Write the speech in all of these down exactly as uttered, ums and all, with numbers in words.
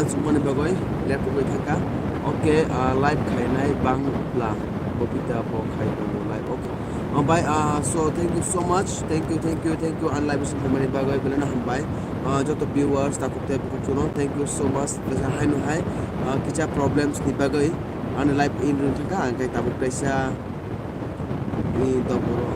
Chumani bagwi laptop bai thangkha. Okay, ah, live khainai bangla Bobita bo khai tongo live. Okay. Ah, bai, ah, so thank you so much. Thank you, thank you, thank you. Ang live song khaimani bagwi belai no hambai. Ah, joto viewers takhuk tei bukhuk chuno thank you so much. Kaisa haino hai, ah, kisa problems ni bagwi ani live in rwng thangkha. Ang khe tabuk kaisa ni doporo.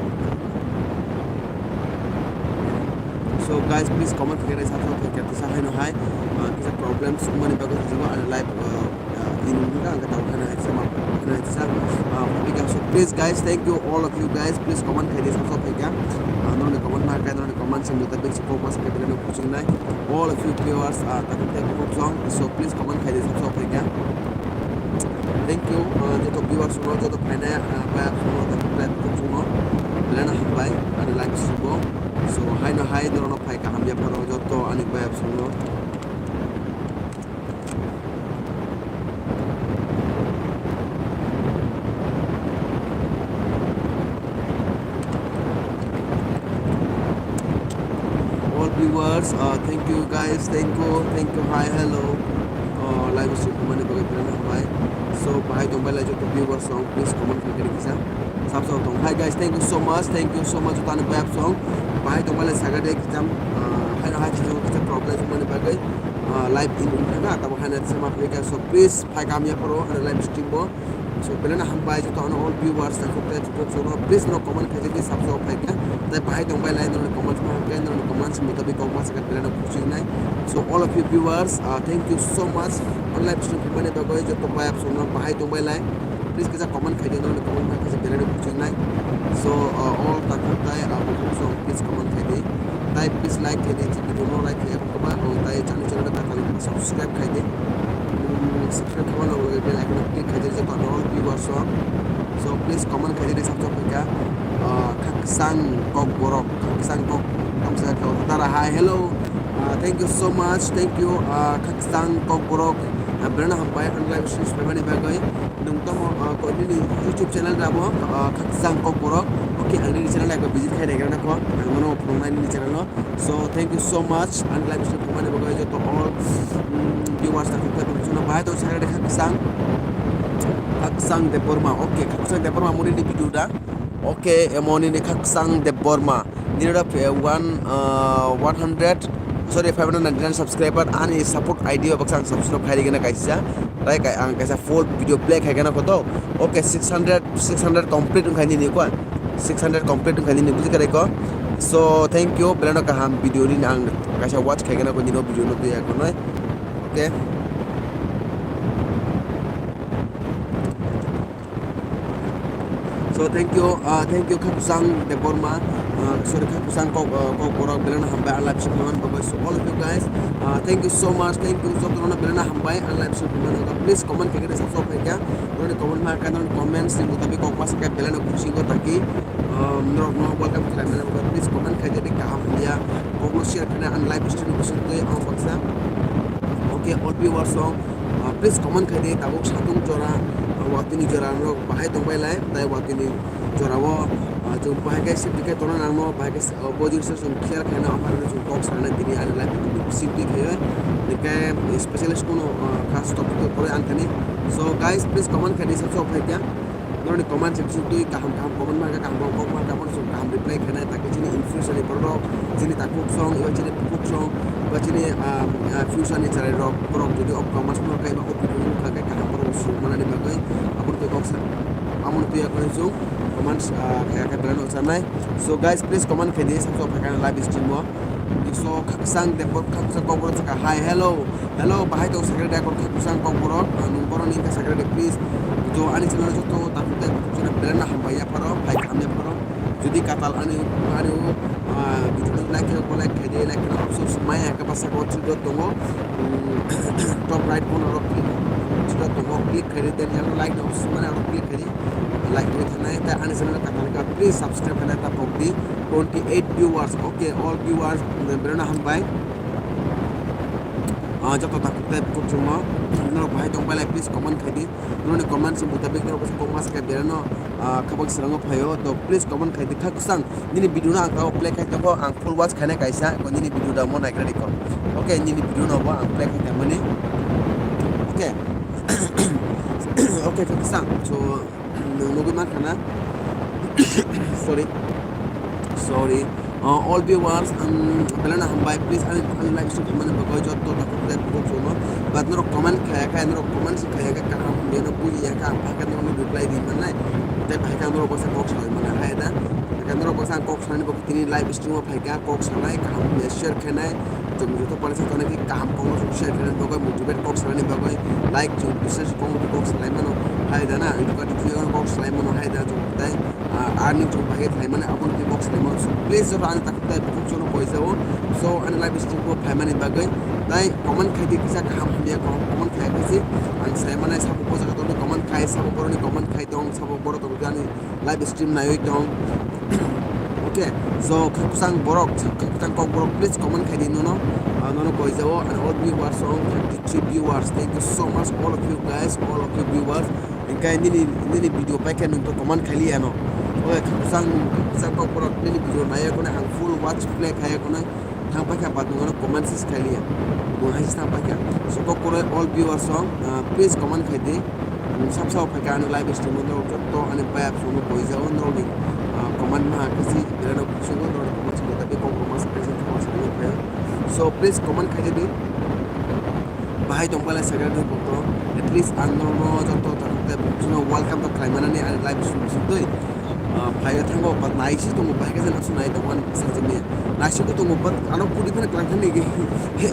So guys, please comment khe sa thok khe kisa haino hai, ah, kisa problems wngmani bagwi hijigo ani live, ah, ah, in wngkha, ang khe tabuk haino hai sama haino hai sa, ah, phaikha. So please guys, thank you all of you guys, please comment khaidi sa thok khe kya, ah, norni comment ma khe norni comment se mutabik se kok mas khe belai no kuching nai. All of you viewers, ah, tabuk tei bukhuk song. So please comment khaidi sa thok khe kya. Thank you, ah, joto viewers no, joto phainai, ah, bayap song no, tabuk tei bukhuk song no belai no hambai ani live song o. So haino hai norno phai kaham yapharo joto ani bayap song no. All viewers, uh, thank you guys, thank you, thank you, hi, hello. Uh, live stream khaimani bagwi belai no hambai. So bahai tongbai lai joto viewers song, please comment khaikhe kisa. Sab sab tong. Hi guys, thank you so much, thank you so much joto ani bayap song. Bahai tongbai lai saga de kisa, uh, haino hai kisa kisa problem wngmani bagwi, uh, live in wngkha na tamo haino sama khaikha. So please phai kaham yapharo ani live stream bo. So belai no hambai joto ano all viewers takhuk tei bukhuk song no, please no comment khaijak di sab sab phaikha. Tai bahai tongbai lai norni comment ma hwnkhe norni comment mutabik kok ma sakha belai no kuching nai. So all of you viewers, uh, thank you so much. Ani live stream khaimani bagwi joto bayap song no bahai tongbai lai. Please kisa comment khaidi norni comment ma kisa belai no kuching nai. So, uh, all takhuk tei, uh, bukhuk song please comment khaidi. Tai please like khaidi, video no like khaidi. Ba, o tai channel, channel ta kali subscribe khaidi. Mm, subscribe khaima logo logo bell icon click khaidi, joto all viewers o. So please comment khaidi, sab sab khaika. Ah, Khakchang Kokborok, Khakchang Kok, kamsa kau tara hai, hello. Ah, thank you so much, thank you, ah, Khakchang Kokborok. Ah, belai no hambai ang live stream khaimani bagwi. Nwng tamo, ah, ko-, nini YouTube channel rabo, ah, Khakchang Kokborok. Okay, ang nini channel ekbar visit khai naigra nako. Ang mano phunuknai nini channel no. So thank you so much. Ang live stream khaimani bagwi joto all, mm, viewers takhuk tei bukhuk song no bahai tong sakha de Khakchang, Khakchang Debbarma. Okay, Khakchang Debbarma muni ni video da. Okay, emo nini Khakchang Debbarma. Nini da, eh, one, ah, one hundred, sorry, five hundred ninety-nine subscriber ani support I D o baksa ang subscribe khai rigena kaisa. Tai kai ang kaisa full video play khai gana koto. Okay, six hundred, six hundred complete wngkha nini kwa. Six hundred complete wngkha nini buji karai ko. So thank you, belai no kaham video nini ang kaisa watch khai gana ko nini video no tuya ko noi. Okay. So thank you, uh, thank you Khakchang Debbarma, uh, sorry, Khakchang Kok, uh, Kokborok, belai no hambai ang live stream khaimani bagwi. So all of you guys, uh, thank you so much, thank you joto no belai no hambai ang live stream khaimani bagwi. Please comment khaikhe sab sab phaikha, noni comment ma kha, noni comments ni mutabik kok ma sakha belai no kuching o taki, um, norok no welcome khlaimani bagwi. Please comment khaidi kaham hamya, kok no share khaina ang live stream bising twi ang baksa. Okay, all viewers song, uh, please comment khaidi tabuk satung jora, uh, watini jora norok bahai tongbai lai, tai watini jora o, ah, chwng bahai khe safety khe tongna nangno, bahai khe, ah, bo jinis no chwng care khaina, omo hai chwng kok sana tini ani life ni bising twi khayo, hwnkhe specialist kuno, ah, khas topic to pore ang thani. So guys, please comment khaidi sab sab phaikha, norokni comment section twi kaham kaham comment ma kha, kaham kaham kok ma kha, bono chwng kaham reply khaina, takhe chini in future ni borok rok, chini takhuk song, eba chini bukhuk song, ba chini, ah, ah, future ni chwrai rok, borok jodi o comment no kha, eba o video no kha khe kaham borok song manani bagwi, abo twi kok sa, amo twi akhoi chwng. Comment, ah, khe, khe belai no chanai. So guys, please comment khaidi, sab sab phaikha live stream o. So Khakchang Debbarma, Khakchang Kokborok sakha, hi, hello, hello, bahai tong secretary, Khakchang Kokborok, ah, nwng borok ni secretary, please. To ani channel joto takhuk tei bukhuk song no belai no hambai yapharo, phai kaham yapharo. Jodi katal ani, ani o, ah, video no like khe, like khaidi, like khe, option maya khe basa ko three dot tongo. Mm, top right corner o click, three dot tongo, click khaidi, then yellow like no option mane aro click khaidi. Like khaidi. Nai ta ani channel katal ka, please subscribe khaina ta pokdi. Twenty eight viewers, okay, all viewers, belai no hambai. Ah, joto takhuk tei bukhuk song no, norok bahai tongbai lai, please comment khaidi. Norokni comment se mutabik norok kok ma sakha belai no, ah, khabak srango phaio. To please comment khaidi Khakchang. Nini video no ang tao play khai tongo, ang full watch khaina kaisa, ko nini video da mo naigra di ko. Okay, nini video no bo ang play khai tongmani. Kisa, so, nung nugwi mankha na? Sorry. Sorry. Uh, all viewers, um, belai no hambai, please, ani, ani live stream khaimani bagwi jotto takhuk tei bukhuk chwngno. But norok comment khaya kha, norok comment se khaya kha, kaham hamya no bujiya kha, ang phai khe norokno reply ri mannai. Tei phai khe ang norok baksa kok salai mannai, hai da. Phai khe norok baksa ang kok salani bagwi tini live stream o phai kha, kok salai, kaham hamya share khainai. Chwng joto pore se tonwi khe kaham kokno chwng share khainani bagwi, motivate kok salani bagwi, like chwng business kokno kok salai mano, hai da na, educative field o kok salai mano, hai da chwng tei, ah, earning chwng bahai khe khlai mani, aboni khe kok salai mano. So, please, joto ani takhuk tei bukhuk chwngno koi jao. So, ani live stream o phaimani bagwi tei comment khai di kisa kaham hamya comment khai khe si ang sai mani, sabo bo jaga tongwi comment khai, sabo boroni comment khai tong, sabo borok tongwi ani live stream naiwi tong. Okay, so khakchang borok, khakchang kok borok, please comment khai di nono, ah, nono koi jao, and all viewers, all thirty-three viewers, thank you so much, all of you guys, all of you viewers. Engkai nini, nini video pai khe nung to comment khai liya no. Okay, khakchang, khakchang kok borok nini video naiya kono ang full watch play khaiya kono. Thang paikha, but nwng ano comment sis khailiya. Nwng hai sis thang paikha. So, kok kwrwi all viewers rok, ah, please comment khai di. Nwng sab sabo phaikha ani live stream o, norok jotto ani bayap songno koi jao, norokni, ah, comment ma khe si belai no kuchungo, norokni comment si kota be kok rok ma sa khe si comment si khe phai. So, please comment khai di. Bahai tong pale secretary bokto. At least ang norokno jotto ta, ta, ta, welcome to khlai manani ani live stream sugwi. Ah, phai thango, but naisi tongo, bahai khe nasu nai tongo, ani bwsajwk ni naisi bo tongo, but ano kudi phano klang thani ge,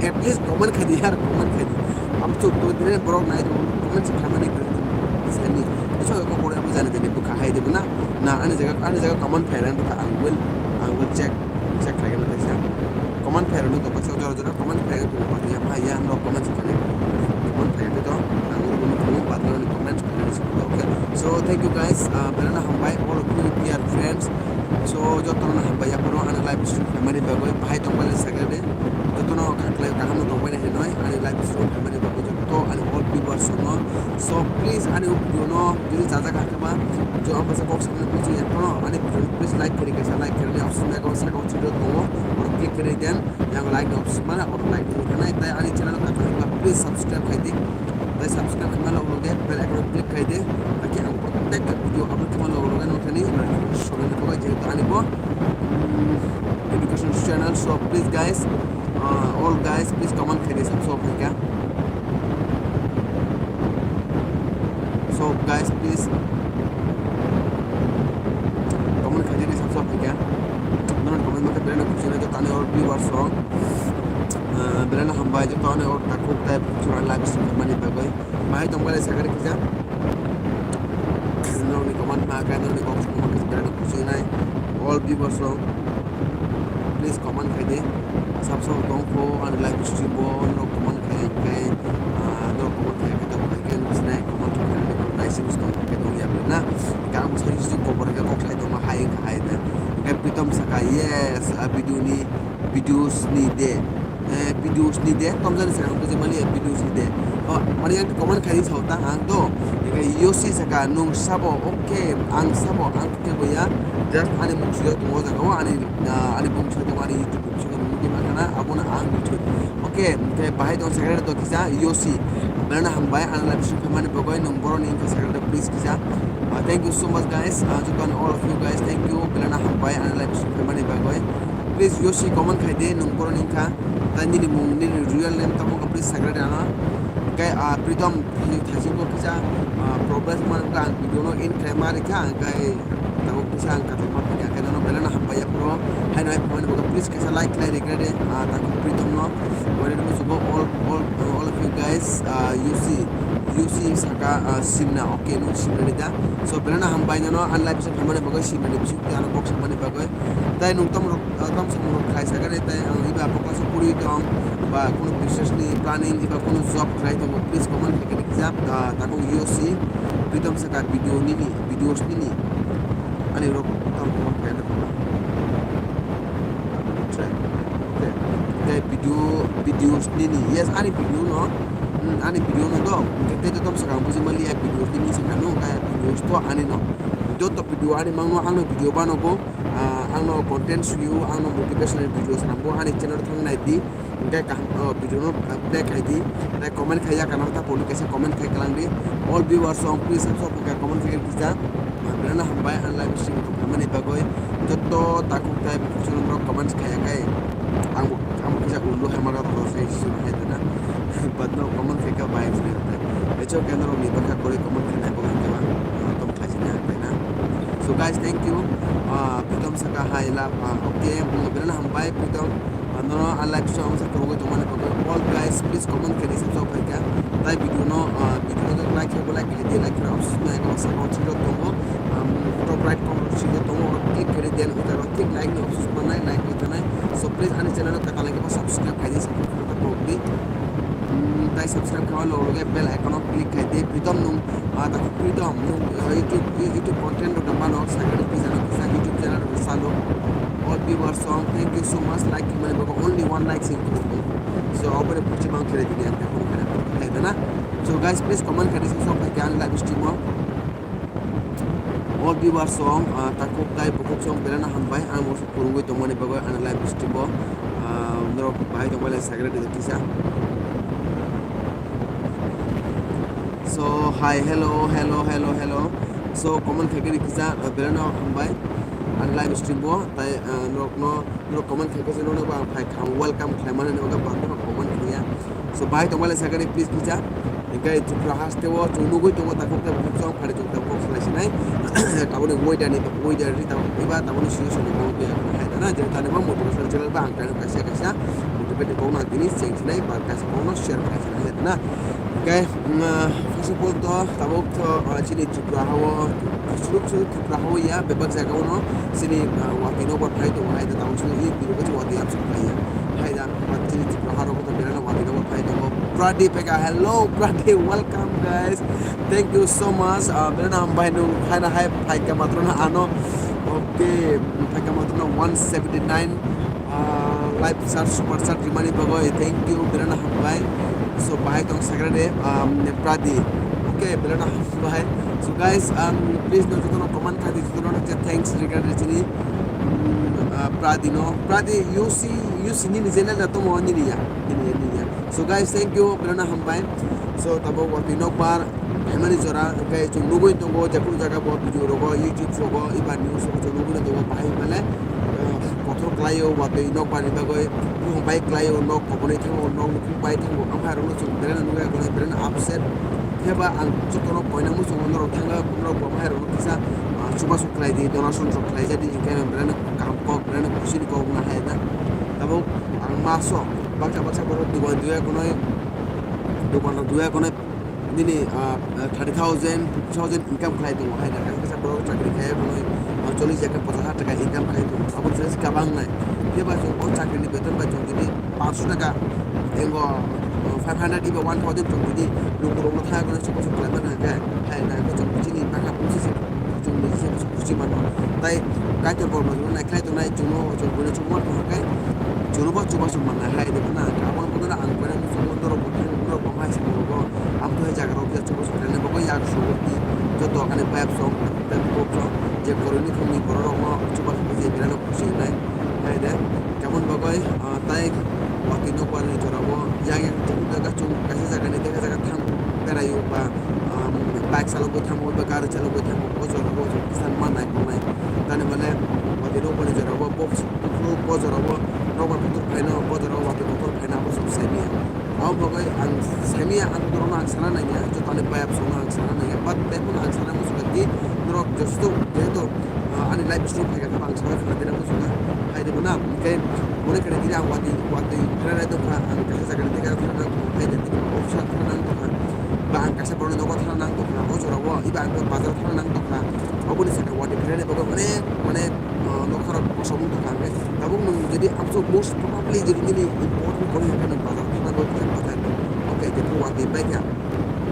at least comment khai di, yar, comment khai di. Am to, to dire borok nai tongo, comment se khamani khe sani. So ko pore amo jani jani bwkha hai de na, na ani jaga, ani jaga comment khai rang bwkha, I will, I will check, check khai rang bwkha. Comment khai rang bwkha, jora jora comment khai rang bwkha, ya, ya, no comment khai rang. Comment khai rang to, ang uru uru comment, but no comment khai rang. Okay, so thank you guys, uh, belai no hambai, all of you dear friends. So jotono hambai yaphoro ani live stream khaimani bagwi, bahai tongmani sakhe de, jotono khaklai kaham no tongmani hinwi ani live stream khaimani bagwi joto ani all viewers no. So please ani video no jodi chajak kha khe ba, jo ang basa kok sakni kuching yaphoro ani video no please like kari kaisa, like kari option ego saka o chiro tongo, oro click kari den. Yang like option mana, oro like thanai, tai ani channel kata hingba please subscribe khai di. Tai subscribe khai mano ulo ge bell icon click khai di. Taki ang protect video upload khai mano ulo ge nang thani. Sobe ni bagai jehetu ani bo, mm, education channel. So please guys, uh, all guys, please comment khai di, sab so khai kha. So guys, please comment khai di, sab so khai kha. Nono comment ma khe belai no kuching nai, joto ani all viewers rok, ah, belai no hambai, joto ani all takhuk tai bukhuk chwng live stream khaimani bagwi. Bahai tong bai sakari kisa. Norokni comment ma khe, norokni kok songma khe belai no kuching nai. All viewers rok, please comment khai di. Sab sabo tong kho ani live stream o norok comment khai khai, ah, norok comment khai khai tong khai khe nung sinai comment khai khai nai sing sing tong khai tong ya na. Kang bwsai sing kok bwrwi khe kok sai tongma hai wngkha hai da. Hingkhe Pritom saka, yes, ah, video ni, videos ni de. Eh, videos ni de, tomjani saka ang buji mali, eh, videos ni de. Oh, mani ang comment khai di sao ta ang to. Hingkhe Yosi saka nung sabo, okay, ang sabo, ang khe boya. Just ani mung sio tongo jaga o, ani, ah, ani bung sio tongo, ani YouTube. Songni mudi makhana, abono ang nukthwi. Okay, hingkhe bahai tong secretary to kisa Yosi. Belai no hambai, ani live stream khaimani bagwi nung boroni wngkha secretary, please kisa. Ah, thank you so much guys. Ah, joto all of you guys, thank you. Belai no hambai, ani live stream khaimani bagwi. Please Yosi comment khai di, nung boroni wngkha. Tai nini mung, nini real name tamo wngkha, please secretary ano. Hingkhe, ah, Pritom Thaichung, thaichung bo kisa, ah, problem wngkha, ang video no end khlai ma rikha, hingkhe tabuk kisa ang kathok ma phikha, hingkhe nono belai no hambai ya phuru, haino hai phuru, please kaisa like khlai rikha de, ah, tabuk Pritom no, wari musugo all, all, all of you guys, ah, Yosi, Yosi saka, ah, simna, okay, no simna rida. So belai no hambai nono, ang live se phaimani bagwi, simna ni bising twi ano kok samani bagwi. Tai nung tom rok, ah, tom samung rok khlai sakani, tai ang iba bo class o puri tong, ba kunu business ni planning, iba kunu job khlai tongo, please comment khai khe rikjak, ah, tabuk Yosi, Pritom saka video nini, videos nini, ani rok tam comment khai na. Okay. Tei video, videos nini, yes, ani video no, hmm, ani video no do, tei to tom saka buji mali ya videos nini saka no, kaya videos to ani no, joto video ani mangno, ang no video bano bo. Ah, ang no content suyo, ang no motivational videos nangbo, ani channel thang nai di. Hingke kaham, o, video no, ah, play khai di. Tei comment khai ya, kana ta poli kaisa comment khai kalang di. All viewers song, please, sab sab ka comment khai kisa. Ah, berana hambai, ang live stream ko phamani bagoi. Joto takhuk tai bukhuk channel rok comment khai ya kai. Ang bo, ang bo kisa ulo hamara rok sai su hai dana. But no comment khai ka bai free ta. Echo kenro ni bakha kori comment khai na bagoi ke ba. Ah, tom khai sini hai na. So guys, thank you. Ah, Pritam saka hai la. Ah, okay, berana hambai, Pritam. Ano ang live show ang sa kurugwi tongmani bagwi all guys, please comment khe di sab sab phaikha. Tai video no, ah, video no like khe like khe di, like khe option no ego sa ko chiro tongo. Um, top right corner chiro tongo, oro click khe di, then uta ro thik like ni option manai, like uta nai. So please ani channel no kata like ba subscribe khai di, subscribe khe di. Um, tai subscribe khe lo loge bell icon o click khe di. Pritom nung, ah, ta Pritom nung, ah, YouTube, YouTube content rok mano, second page ano kisa YouTube channel rok salo. All viewers song, thank you so much. Like khe mani bago only one like sing. So, obo ni phuchi bang khere dini ang takhuk khere khai dana. So, guys, please comment khere song pai kan live stream o. All viewers song, ah, takhuk tai bukhuk song berana hambai. Ang bo kurungwi tongmani bago ang live stream o. Ah, norok bahai tongmani second kisa. So, hi, hello, hello, hello, hello. So, comment khai khe kisa, ah, berana hambai. Ang live stream o, tai, ah, norok no, norok comment khai khe norok ba phai kha, welcome khlai mani norok ba comment khaiya. So, bahai tongmani second please kisa. Hingke Tripura haste o chwng nugwi tongo takhuk tai bukhuk song phari chwng takhuk khlai sinai. Taboni weather ni weather ri tabok iba taboni sini sini bang khe hai dana je tani ba motivation channel ba ang kaisa kaisa motivate kok na tini cheng sinai ba kaisa kok na share khai sinai hai dana. Hingke, mm, first of all to tabok to, ah, chini Tripura hao, suruk suruk Tripura hao ya bebak jaga o no chini, ah, watwi no ba phai tongo hai da tabok chini i biro watwi absok phai ya. Hai da, ah, chini Tripura hao ko to berana watwi no ba phai tongo. Pradip eka, hello, Pradip, welcome, guys. Thank you so much. Ah, berana hambai nung hai na hai phai ka matro na ano. Okay, phai ka matro na one seventy nine. Ah, live chat, super chat rimani bagoi, thank you, berana hambai. So, bahai tong secretary, um, Pradi. Okay, berana hambai. So, guys, um, please, no, jotono comment khai di, jotono je thanks regard chini, um, ah, Pradi no. Pradi, you see, you see, nini channel na tomo, nini ya, nini ya, nini ya. So, guys, thank you, berana hambai. So, tabo watwi nokbar, Phaimani jora, hingke chwng nugwi tongo, je kunu jaga bo video rogo, YouTube rogo, eba news rogo chwng nugwi tongo, bahai male, eh, kothor klaio, watwi nokbar ni bagwi, buphang bai klaio, nok koboni thango, nok nukhung bai thango, amha rokno chwng berena nugwi, berena upset. Phiya ba ang jotono koina muchungo norok thangkha, norok bo amha rokno kisa, ah, chubachu khlai di, donation rok khlai jadi, hingke berena kaham kok, berena khusi ni kok wngna hai na. Tabuk ang maso, baksa baksa borok dugan duya konoi, dugan rok duya konoi, nini, ah, ah, thirty thousand, fifty thousand income khlai tongo hai da, kaisa kaisa borok chakri khai tongo, ah, chollish hajar, pachash hajar taka income khai tongo, abo se kabang nai. Phiya ba chwng o chakri ni beton bai chwng tini panchsho taka, engo, ah, five hundred iba one thousand chwng tini lukurokno thaya kono chwng kosok khlai mano hwnkhe, hai na chwng chini baka bumsi se chwng niji se khusi mano. Tai Kaitor borok no naikhlai tongnai chwngno chwng buino chwngma tongkha khe chwngno bo chubachu mannai hai de khna. Aboni bodolo ang khe chwngno norok bo khe norok bo hai se norok bo ang khe jaga rok khe chubachu khlainai bo khe yak sugo di joto ani pipe song tei kok song je koroni thumni borok rokno chubachu khe je belai no khusi wngnai hai de. Aboni bagwi, ah, tai watwi nokbar ni jora o yang yang jaga chwng kaisa jaga ni tei kaisa jaga thang berai o ba, ah, bike chalogwi thango ba gari chalogwi thango o jora o chwng kisa mannai tongnai. Tani mane watwi nokbar ni jora o box o jora o nokbar kotor phaino o jora o watwi kotor phaino abo chwng sai manya. Abo bagwi ang sai manya ang norokno ang sana nangya, joto ani bayap songno ang sana nangya, but teibo ang sana muchungo di norok jesto jehetu, ah, ani live stream phaikha khe ang sana khwna tei muchungo hai de na, hwnkhe mone kare tini ang watwi watwi phranai tongkha, ang kaisa jaga ni tei kaisa thangna nang tongkha, hai de tini office o thangna nang tongkha, ba ang kaisa borokni nogo thangna nang tongkha, o jora o eba ang bazar thangna nang tongkha, oboni saka watwi phranai bagwi onek onek, ah, nokha rok kosomung tongkha, hwnkhe tabuk nwng jodi abso most probably jodi nini important kori hwnkhe nwng bazar thangna bagwi khe bathai tong, okay, je watwi bai kha.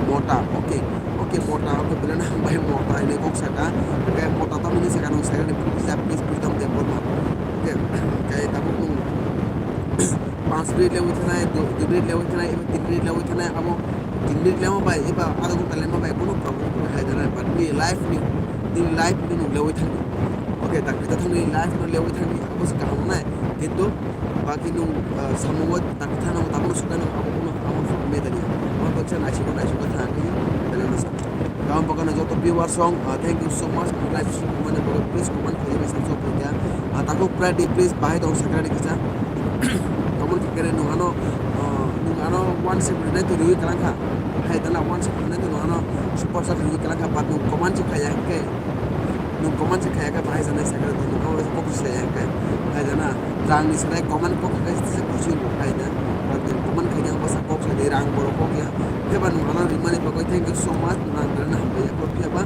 Mota, okay. Okay, mota, okay, belai no hambai mota, ini kok saka. Okay, mota tamo ni saka nung saka ni pisa, please, please, don't take mota. Okay, okay, tamo nung panch minute lewi thanai, du-, dui minute lewi thanai, iba tin minute lewi thanai, abo tin minute lema bai, iba adha ghonta lema bai, kono problem kori hai janai, but ni life ni, ni life ni nung lewi thangdi. Okay, tak kita thangni life no lewi thangni, abo se kaham nai. Kintu baki nung, ah, samungo tak thano tabuk suka nung abo kuno abo suka me tani. Abo baksa naisiko naisiko thang khe belai no sa. Kaam bakano joto viewers song, ah, thank you so much. Ang live stream mane bago please comment khaidi samsok khaidi. Ah, takhuk prai di please bahai tong sakra di kisa. Comment khaidi nung ano, ah, nung ano one sep rinai tu riwi kalang kha. Hai dana one sep rinai tu nung ano super chat riwi kalang kha but nung comment se khaya khe. Nung comment se khaya khe bahai janai sakra di nung ano kok se khaya khe. Hai dana rang ni sanai comment kok khe se kuching bo khai da. But nung comment khaidi ang basa kok sa di rang borok kok ya. Khe ba nung ano rimani bagwi thank you so much. Nung ang belai no hambai ya kok ya ba.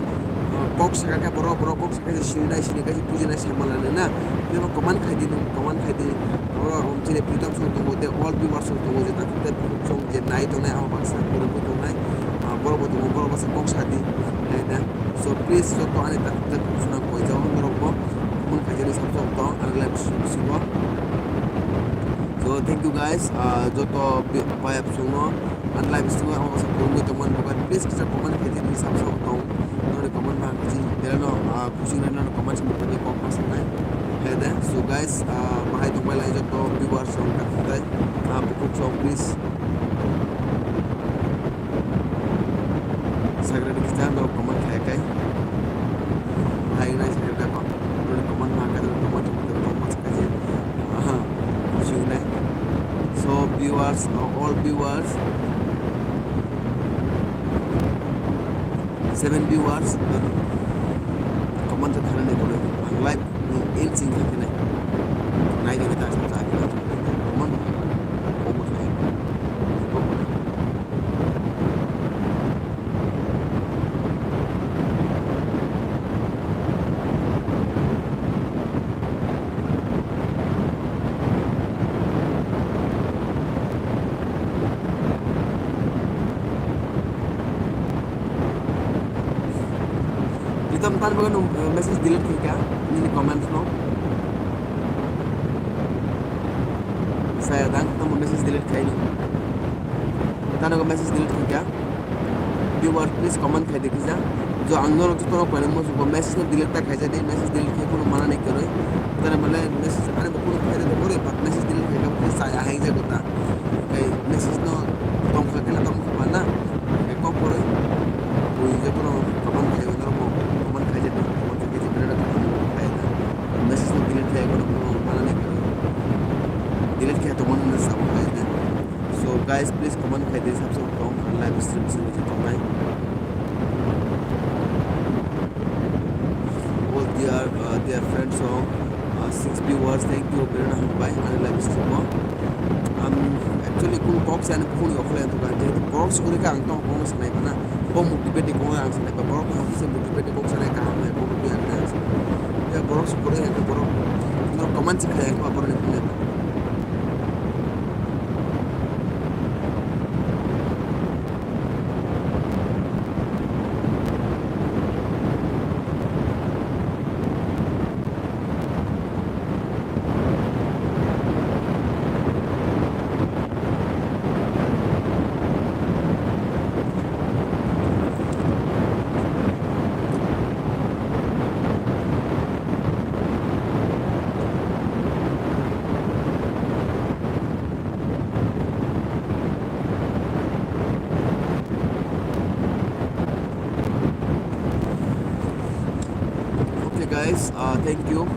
Ah, kok sakha khe borok, borok kok sakha khe sinai, sinai khe bujinai samalani na. Tei bo comment khaidi nung, comment khaidi. Oro, um, chini Pritam song tongo, tei all viewers song tongo, je takhuk tei bukhuk song je nai tongnai, abo baksa borok bo tongnai. Ah, borok bo tongo, borok baksa kok sadi. Nai da. So, please, joto ani takhuk tei bukhuk song koi jao, borok bo comment khaijani sabjak tong, ani live bisingo. So, thank you guys, ah, joto bi-, bayap songno. Ani live stream o ang baksa phunugwi tongmani bagwi please kisa comment khaidi, please sab sab tong. Noni comment ma khaidi, belai no, ah, kuching nai noni comment sama bagwi kok ma sanai. Hai de, so guys, ah, bahai tongbai lai joto viewers rok kha tai, ah, bukhuk song please. Sakra ni kisa no comment khai kai. Bahai nai sakra ko. Noni comment ma khaidi, comment sama bagwi kok ma sanai. Aha, kuching nai. So viewers, uh, all viewers, seven viewers, uh, comment khanani boleh ang live ni in sing khakinai. Nai khakinai ta sa ta khakinai comment. Pritam, tani bagwi nung, eh, message delete khaikha nini comments no. Saya dang tamo message delete khaini. Tano message delete khaikha. Viewer, please comment khaidi kisa. Jo ang norok joto rok painai muchungo message no delete ta khaijadi, message delete khai kheno mana ni kwrwi. Tani male message ani bo kheno khaida to kore, but message delete khaikha bo khe chaya hai jago ta. Kai message no tongkha khe tongkha ba na. Kai kok kore. Bui joto no comment khai norok bo comment khaijadi, comment khaijadi, belai no khaijadi. Message no delete khai kheno mana ni kwrwi. Delete khai to mana ni sabo khaijadi. So guys, please comment khai di sab sab tong live stream sini je tongnai. All dear, uh, dear friends, so, uh, six viewers, thank you very much by ani live stream o. Am actually kun kok sani phone yok le to kan je kok sukuri ka ang tong kong sanai bana. Bo motivate ko ang sanai ba borok no se motivate ko sanai ka ham ko bi ang. Ya borok sukuri ya borok. No comment se khai ko borok ni. Okay guys, uh, thank you.